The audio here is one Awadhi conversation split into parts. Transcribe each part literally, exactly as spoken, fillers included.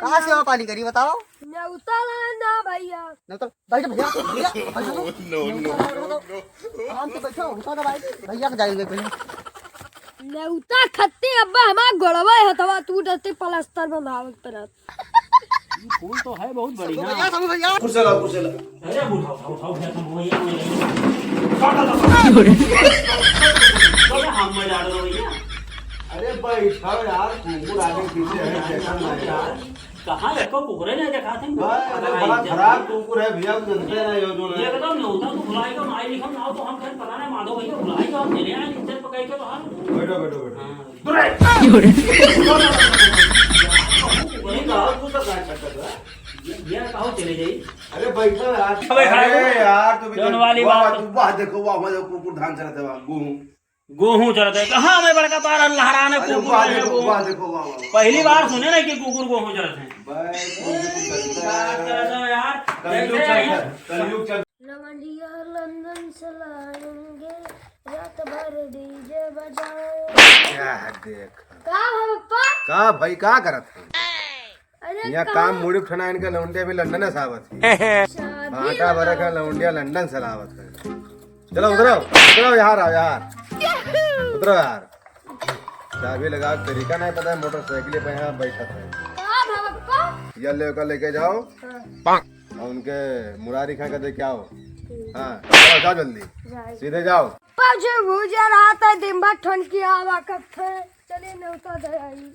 कहाँ से सेवा पानी करी बताओ? नेउता लाए ना भैया। नेउता, बैठ भैया, भैया, बैठ लो। No, no, no, no। आराम से बैठो, उठो ना भाई। भैया के जाएंगे पहले। नेउता खत्ती अब्बा हमार गोड़वा हथवा टूटते प्लास्टर बनावे के पड़त। ये फूल तो है बहुत बढ़िया। भैया, समू भैया। कुर्सी लाओ, कुर्सी लाओ। अरे, उठाओ, उठाओ, उठाओ, भैया, तुम वही, वही। अरे, हम मजा आ रहा भैया। अरे, बैठाओ यार, कुकुर आगे पीछे है, देखो ना यार। कहाँ एको कुकुरे नहीं देखा थे। भाई, अरे, बड़ा खराब कुकुर है भैया, हम जानते हैं ना, यो जो है। एकदम नहीं होता, तू भुलाई का माई लिखम ना हो, तो हम फिर पता नहीं, माधो भैया भुलाई का, हम चले आए, इज्जत पकड़ के बाहर। बैठो, बैठो, बैठो। हाँ। दूर रहे। वही कहा, तू सब क्या करता था? ये, ये कहो चले जाई। अरे बैठो यार। अबे खड़ा अरे हो। यार, तो भी जौन देख, वाली वाह, बात। वाह, वाह, देखो, वाह, वाह, देखो, कुकुर धान चरत है, वाह, गेहूं। गेहूं चरत है। कहाँ हमें बड़का तारा लहराने अरे कुकुर वाह, है, देखो, गेहूं। वाह, देखो, वाह, वाह, वाह। पहली बार सुने ना कि कुकुर गेहूं चरत है। भाई, कुकुर चरत है। बात करत हो यार। कलयुग कैसे चल है? रहा है, कलयुग चल लवंडिया लंदन से लाएंगे, रात भर डीजे बजाएंगे। क्या देख। का हो पप्पा? का भाई, का करत है? अरे यहाँ का? काम मुड़ी उठना इनके लौंडिया भी लंदन से आवत है। शादी भाटा भरे का लौंडिया लंदन से लावत है। चलो उतरो, उतरो यार, आओ यार। उतरो यार। चाबी लगा, तरीका नहीं पता है, मोटरसाइकिल पे यहाँ बैठा था। का हो पप्पा? ये ले, लेके जाओ। हाँ। और उनके मुरारी खा के दे के आओ। ठीक। हाँ, जाओ, जाओ जल्दी। जाए। सीधे जाओ। पाछे भूजा रहा था, दिन भर ठंड की हवा करते। चलिए, नेउता दे आई।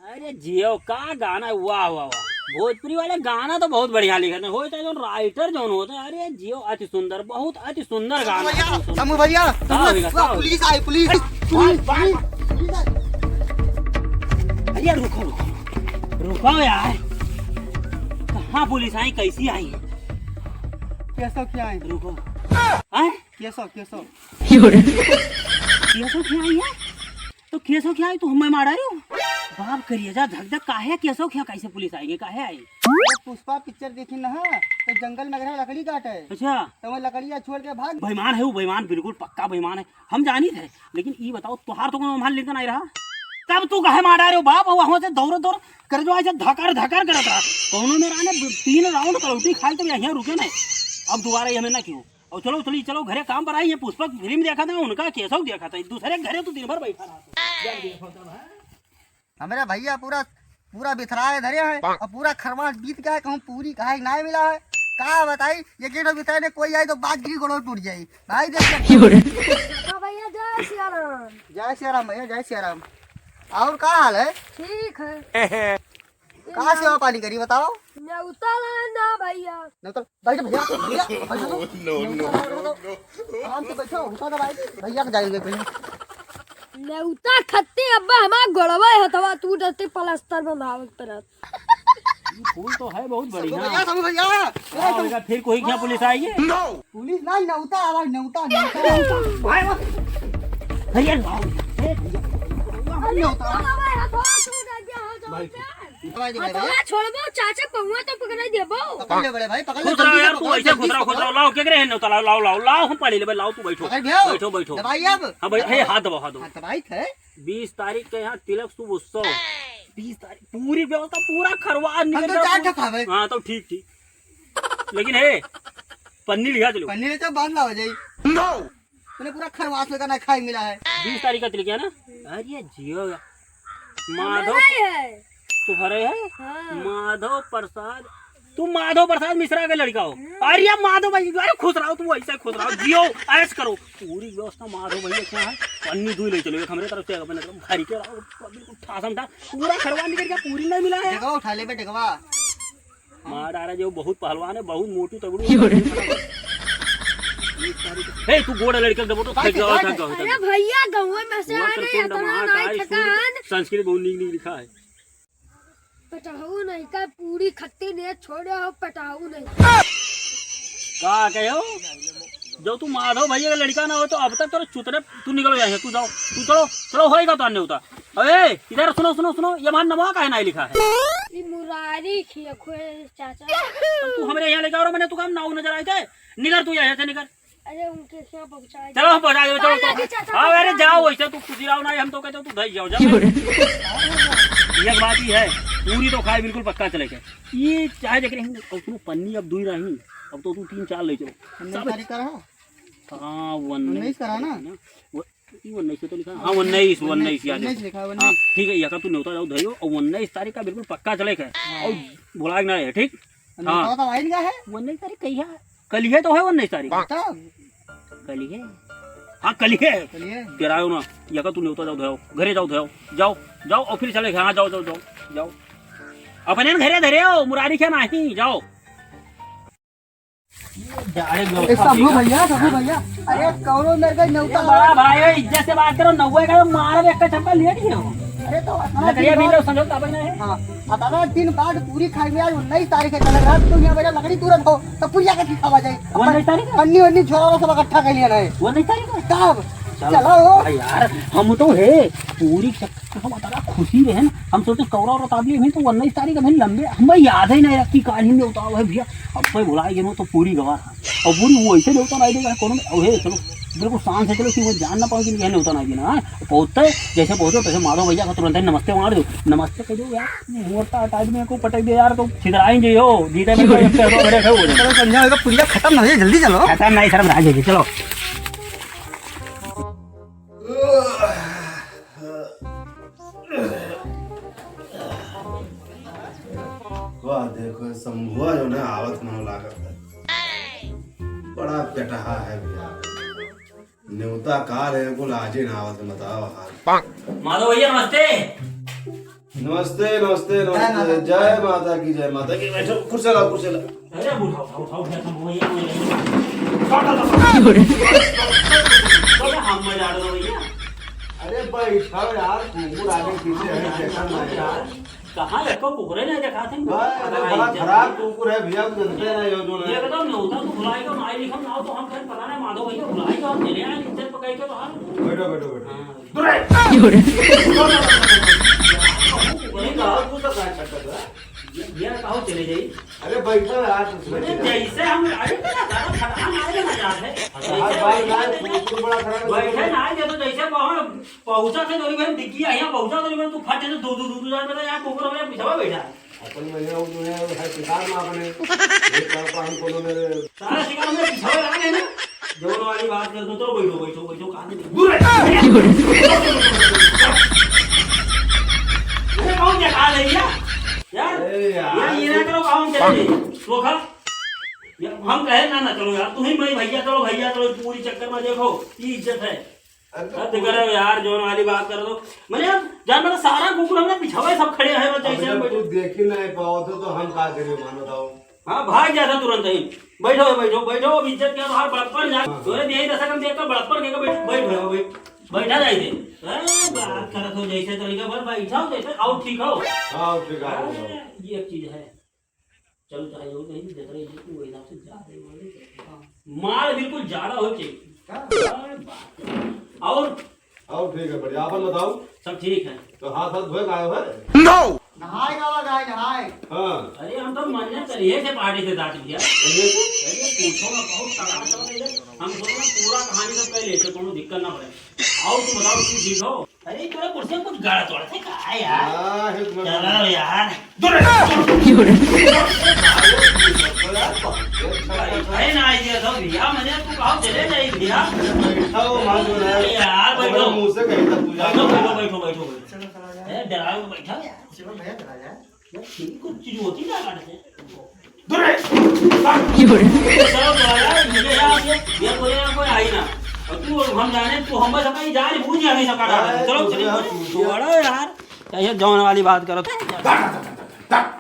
अरे जियो, का गाना, वाह, वाह, वाह। भोजपुरी वाले गाना तो बहुत बढ़िया लिखत हैं। होए तो जौन राइटर जौन होता है, अरे जियो, अति सुंदर, बहुत अति सुंदर गाना है, भैया, अति सुंदर। समू भैया, का हो गया, का हो गया? पुलिस आई, पुलिस, पुलिस, बात, बात, पुलिस, पुलिस आई। अरे रुको, रुको, रुको यार, कहाँ पुलिस आई, कैसी आई? केसो क्या आई? रुको। हैं? केसो, केसो। केसो क्या आई है? तो केसो क्या आई? तू हमें मारा रहे हो? बाप करिए जा धक धक, काहे केसो क्या, कैसे पुलिस आएंगे, काहे आई? वो पुष्पा पिक्चर देखी ना, तो जंगल में गए लकड़ी काटे। अच्छा। तो वो लकड़िया छोड़ के भाग। बेईमान है वो, बेईमान, बिल्कुल पक्का बेईमान है। हम जानी थे, लेकिन ई बताओ, तोहार तो कोनो माल लेके नहीं रहा, तब तू काहे मार डारे हो बाप? वहाँ से दौड़ दौड़ कर जो ऐसे धकर धकर करत रहा। कौनो में राने तीन राउंड करौटी खाए तो यहाँ रुके नहीं। अब दोबारा ये हमें ना क्यों। और चलो, चलो, चलो घरे काम पर आई, ये पुष्पक फिल्म देखा था, उनका केसो देखा था, दूसरे घरे तो दिन भर बैठा रहा था। हमरे भैया पूरा, पूरा बिथराए धरे हैं और पूरा खरमास बीत गया है, कहूँ पूरी कहाँ नहीं मिला है। का बताई, ये केठो बिथराए ने कोई आई तो बाज गिरी गोड़ो टूट जाई। भाई देख ले। हाँ भैया, जय सिया राम। जय सिया राम भैया, जय सिया राम। और का हाल है? ठीक है। का सेवा पानी करी बताओ? नेउता लाए ना भैया। नेउता, बैठ भैया, भैया, बैठ लो। No, no, no, no। आराम से बैठो, उठो ना भाई, भैया के जाएंगे पहले। नेउता खत्ती अब्बा हमार गोड़वा हथवा टूटते प्लास्टर बनावे के पड़त। ये फूल तो है बहुत बढ़िया। भैया, समू भैया। का होगा, फिर कोई क्या पुलिस आई है? No। पुलिस ना, नेउता आ रहा, नेउता, नेउता, नेउता। भाई, भाई। अरे लाओ, ए भैया। अरे नेउता। बाबा, हथवा टूट गया हो, जाओ भाई। जाओ। भाई, भाई, भाई। हथवा छोड़बो, चाचा पहुआ तो पकड़े देबो। पकड़ ले बड़े भाई, पकड़ ले, खुश रहो जल्दी से यार, तू पकड़, ऐसे जल्दी खुश से रहो, खुश पकड़। रहो, लाओ, क्या करे है नेउता, लाओ, लाओ, लाओ, लाओ, हम पानी लेबे, लाओ, तू बैठो। पकड़ भैया। बैठो, बैठो। दबाइए अब। हाँ भाई, हे, हाथ दबाओ, हाथ दबाओ। हाँ, दबाई थे। बीस तारीख के यहाँ तिलक शुभ उत्सव। बीस तारीख, पूरी व्यवस्था, पूरा खरवा हम निकल तो जाओ, चार पूरी ठो खावे। हाँ, तो ठीक, ठीक। लेकिन हे, पन्नी लिया चलो। पन्नी ले तो बांध लाओ जाई। No। तूने पूरा खरवास लगा ना खाए मिला है। बीस तारीख का तिलक है ना? अरे जियो। माधव। हमारा ही है। तुम्हारे है? हाँ। माधव प्रसाद। तू माधव प्रसाद मिश्रा के लड़का हो? हम्म। अरे माधव भाई, अरे खुश रहो, तू ऐसे खुश रहो, जियो, ऐश करो। पूरी व्यवस्था माधव भैया क्या है? पन्नी दुई ले चलो, एक हमरे तरफ से, अपने तरफ भर के रहो, बिल्कुल ठासम ठा-, पूरा खरवा निकल गया, पूरी नहीं मिला है। डेगवा उठा ले बे, डेगवा। मार डारा जो बहुत पहलवान है, बहुत मोटू तगड़ू। क्यों रे? ए, तू गोड़ लड़के के बोलो, भाई, थक जाओ, भाई, थक जाओ, थक अरे जाओ। भैया, गौवे में से गोड़ आने, कर इतना मार नहीं डारा, थकान। संस्कृत बहुत नीक नीक लिखा है। पटाऊ नहीं का पूरी खत्ती ने छोड़े हो, पटाऊ नहीं। का कहे हो? जो तू माधव भैया का लड़का ना हो तो अब तक तोरा चुतरे, तू निकल गया है, तू जाओ, तू चलो, चलो होएगा तो अन्य होता। अबे इधर सुनो, सुनो, सुनो, ये मान नमवा काहे नहीं लिखा है? ई मुरारी खिया खोए चाचा। तू हमरे यहाँ लेके आओ, मैंने तू काम नाऊ नजर आए थे, निकल तू यहाँ से निकल। अरे उनके क्या पहुंचाए? चलो हम पहुंचा दो, चलो, चलो। हाँ, अरे जाओ, वैसे तू खुशी रहो ना, हम तो कहते हो तू धई जाओ, जाओ। एक बात ही है, पूरी तो खाए बिल्कुल पक्का चले के। ये चाहे देख रहे हैं, और तू पन्नी अब दुई रही, अब तो तू तीन चार ले चलो। उन्नीस सब तारीख का रहा? हाँ, उन्नीस उन्नीस का रहा ना? ना? वो, ये उन्नीस तो लिखा है। हाँ, उन्नीस, उन्नीस, उन्नीस याद है। उन्नीस लिखा है, हाँ, उन्नीस। ठीक है, यका तू न्योता जाओ धयो, और उन्नीस तारीख का बिल्कुल पक्का चले के। हाँ। और भुलाए ना है, ठीक? हाँ। न्योता तो आइन का है? उन्नीस तारीख कही है? कल ही है तो है उन्नीस तारीख। तब? कल ही है? हाँ, कल ही है। कल ही है। फिर आओ ना, यका तू न्योता जाओ धयो, घरे जाओ धयो, जाओ, जाओ, और फिर चले के, हाँ, जाओ, जाओ, जाओ, जाओ। अपने घरे धरे हो, मुरारी के नाही, जाओ। ए, शंभू भैया, शंभू भैया, अरे कौनो मेरे का न्योता ये बड़ा भाई है, इज्जत से बात करो, नौवे का मारब एक का छप्पा ले लियो। अरे तो अतना लकड़िया दिन भी बाद, लो, समझो तब ना है। हाँ, अतना दिन बाद पूरी खाई में आज उन्नीस तारीख है, कल रात को यहाँ बजा लकड़ी तुरंत हो, तो पुड़िया का की खावा जाए? उन्नीस तारीख है? पन्नी वन्नी झोरा सब इकट्ठा कर लिया ना है। उन्नीस तारीख है? तब? चलो। चलो। अरे यार, हम तो है, पूरी हम अतना खुशी रहे ना, हम सोचे कौरा और ताबली अभी तो उन्नीस तारीख अभी लंबे, हम भाई याद ही नहीं रखी काल ही में उतारो है भैया। अब भाई बुलाए गए तो पूरी गवार है। और पूरी वो ऐसे देवता नहीं देगा, कौन, ओ हे, चलो, बिल्कुल शांत से चलो कि वो जान ना पाओ कि नहीं होता नहीं देना, हाँ? पहुँचते, जैसे पहुँचो तैसे माधव भैया का तुरंत ही नमस्ते मार दो, नमस्ते कह दो यार, मोटा टाइप में को पटक दे यार, तो छितराएंगे हो, जीते में कोई एक पैसा बड़े खड़े हो जाए। चलो, संध्या होगा, पुड़िया खत्म ना हो जाए, जल्दी चलो। खत्म नहीं सर, आ जाइए, चलो। वाह, देखो, शंभुआ जो ना आवत मनो लागत है। बड़ा पेटहा है भैया। नेवता काल है, कुल आजे ना आवत, बताओ हाल। माधव भैया, नमस्ते। नमस्ते, नमस्ते, नमस्ते। जय माता की, जय माता की। बैठो, कुर्सी लाओ, कुर्सी लाओ। अरे, उठाओ, उठाओ, उठाओ, उठाओ, भैया, भैया। तो क्या हम मजा आ रहा भैया? अरे, बैठाओ यार, कुकुर आगे पीछे है, देखा ना यार। कहाँ एको कुकुरे नहीं देखा थे? भाई, अरे, बड़ा इज्जत खराब है। कुकुर है भैया, जानते हैं ना, यो जो ये है। बताओ, न्योता तो भुलाई का, माई लिखम ना हो तो हम कहीं पता नहीं, माधव भैया भुलाई का, हम चले आए, इज्जत पकड़ के बाहर। बैठो, बैठो, बैठो। हाँ। दूर है। वही कहा, तू तो कहाँ छटक रहा है? ये, ये कहो चले जाई। अरे बैठो यार, कुछ अरे नहीं। जैसे हम, अरे क्या सारा फटाफट मारे ना जाते। फटाफट जैसे भाई, बैठे यार, थे, तू, तू बड़ा खराब है। बैठे ना आए तो जैसे वहाँ पहुँचा थे, दौरी में डिग्गी आई, यहाँ पहुँचा दौरी में तू फटे तो दू, दू, दू, दू जान पता यहाँ कुकुर हमारे पीछे बैठा है। अपन में ये जो है, वो है शिकार में अपने। ये कर पाए हम कोनो मेरे। सारा शिकार में पीछे आ गए ना। जौन वाली बात कर दो, चलो बैठो, बैठो, बैठो, कहाँ से दूर है? अरे कौन देखा रही है? यार, अरे यार। यार, ये ना करो, कौन चले? सोखा। यार, हम कहे ना, ना चलो यार, तू ही मैं भैया, चलो भैया, चलो, पूरी चक्कर में देखो, ये इज्जत है। अरे तो हद करो यार, जौन वाली बात कर दो। मैंने यार, जान मतलब सारा कुकुर हमने पिछावे सब खड़े हैं, बस अबे जैसे हम जब बैठे। तू देख ही नहीं पाओ तो, तो हम का करिए, मानो बताओ। हाँ, भाग जाता तुरंत ही। बैठो, बैठो, बैठो, अब इज्जत क्या बाहर बड़प्पन जान। हाँ। तोरे यही दशा हम देखकर बड़प्पन के बैठ, बैठ, बैठ, बैठ, बैठा जाए थे। अरे, बात करत हो जैसे तरीका पर बैठा हो जैसे, आओ ठीक हो। हाँ, ठीक है, आओ, आओ। अरे, ये एक चीज है। चल, चाहे जो कहीं भी देख रही है, तू वही हिसाब से जा रही है, वही करते हैं। हाँ। माल बिल्कुल ज्यादा हो चाहिए। हाँ। अरे बाप रे। और? और ठीक है, बढ़िया। आपन बताओ। सब ठीक है। तो हाथ, हाथ धोए का आए हो? No! नहाए का आवा, गाय नहाए। हाँ। अरे, हम तो मन्नत करिए से पार्टी से दांत लिया। करिए से? अरे, पूछो ना, बहुत तगड़ा चल रही है। हम सोचे पूरा कहानी सब कह लेते, कोनो दिक्कत ना पड़े। और तू बताओ, तू ठीक हो? अरे, तोरा कुर्सी में कुछ गाड़ा तोड़ा थे का यार? हाँ, है तुम्हारा चलो यार। दूर रह। अरे, ना आइए तो भैया, मैंने तू कहा चले जाइए भैया। बैठा हो, मान लो ना। अरे यार, बैठो। अपने मुंह से कही था तू यार। बैठो, बैठो, बैठो, बैठो, बैठो। ए, डराओ, बैठो यार। चलो भैया, चला जाए। यार, ठीक कुछ चीज होती ना काट से। दूर रह। चलो, चला जाए, मुझे यहाँ से, ये बोले यहाँ कोई आई ना। और तू, हम जाने, तू हम बस अपनी जान बूझ जाने सब काटा। अरे, चलो, तू चलो, यार, चलो। तू छोड़ो यार। क्या ये जौन वाली बात करो?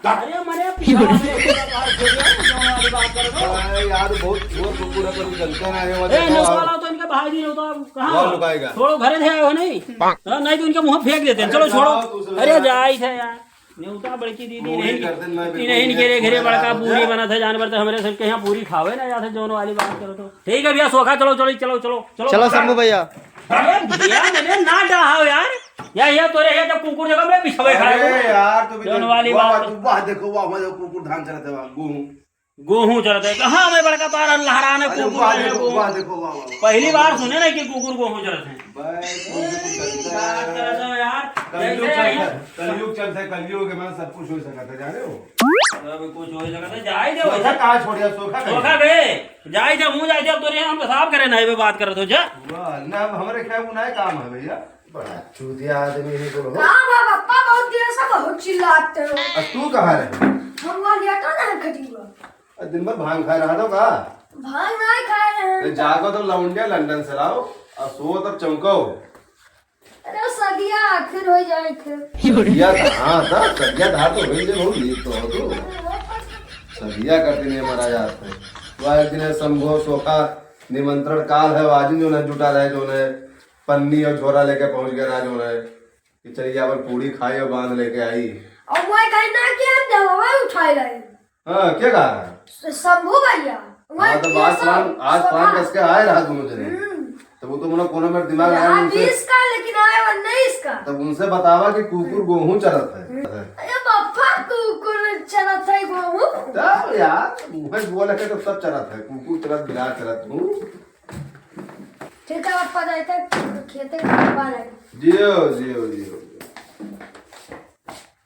अरे, मरे पीछे वाले पूरा बात हो गया, जौन वाली बात करो। अरे यार, बहुत जोर से पूरा करूँ, जनता ना आने वाले ए, तो न्योता वाला तो इनका भाई नहीं होता, अब कहाँ वाह हो? लुकाएगा। छोड़ो, घरे थे आए हो नहीं? हाँ, नहीं तो इनका मुँह फेंक देते हैं। अरे चलो, छोड़ो। जाओ, दूसरे अरे, जगह। जाई थे यार। न्योता बड़की दीदी पूरी नहीं, कर दे, मैं इतनी बिल्कुल नहीं, ये घरे, घरे पूरा बड़का रात हो पूरी जाए। बना था, जानवर तो हमारे सबके यहाँ पूरी खावे ना जाते, जौन वाली बात करो तो। ठीक है भैया, सोखा, चलो, चलो, चलो, चलो, चलो। चलो, शंभू भैया। अरे भैया, मैंने ना डहाओ यार। या, या तोरे, या तो कुकुर देखो, मैं पिछवे खड़ा हूँ। अरे यार, तो भी जौन देख, वाली वाह, बात। वाह, वाह, देखो, वाह, वाह, देखो, कुकुर धान चलते वाह, गेहूं। गोहूँ चरत है। कहाँ में बड़का तारा लहराने अरे, कुकुर वाह, है, देखो, गोहूँ। वाह, देखो, वाह, वाह, वाह। पहली बार सुने ना कि कुकुर गोहूँ चरत है। भाई, कुकुर तो चरता है। बात करत हो यार, कलयुग जैसे चलता है, कलयुग चलता है, कलयुग के बाद सब कुछ हो सकता है, जाने हो? सब कुछ हो सकता है, जाए दे सोखा वैसे। कहाँ छोड़िया, सोखा कहाँ? सोखा बे, जाए दे, मुँह जाए दे, अब तोरे हम पेशाब करे ना, ये बात करत हो जा। वाह, ना, अब हमारे क्या गुनाह काम है भैया? बड़ा चूतिया आदमी है तो हो। का बा पप्पा, बहुत देर से बहुत चिल्लाते हो। अब तू कहाँ रहे? हम वहाँ लेटा ना है खटिया। अरे दिन भर भांग खाए रहा तो का? भांग नहीं खाए रहे हैं। अरे जागो तो लौंडिया लंदन से लाओ, और सो तब चौंको। अरे सदिया आखिर हो जाए थे। सदिया कहाँ था? सदिया धार तो होई ले बहुत नीक तो हो तू। सदिया का दिन ये मरा जात है। वह एक दिन शंभो सोखा निमंत्रण काल है, आज जो न जुटा रहे, जो न पन्नी और झोरा लेके पहुंच गए रहा, जो न कि चलिए अपन पूड़ी खाई और बांध लेके आई। और वो कहीं ना कि हम देववे उठाए रहे। हाँ, क्या कहा रहा है? स-, शंभू भैया। वो हाँ, तो ये आज सब प्लान, आज सोखा। प्लान कस के आए रहा दोनों जने। हम्म। तो वो तो मतलब कोनो मेरे दिमाग में रहा आया उनसे। बीस का, लेकिन आया उन्नीस का। तब उनसे बतावा कि कुकुर गोहूँ चरत है। हम्म। अरे पापा, कुकुर चरत है गोहूँ। तब यार, मुँह बोले के तो सब चरत है, कुकुर चरत, बिलार चरत, हूँ। ठीक है, पापा जाते खेते के पापा नहीं। जियो, जियो, जियो।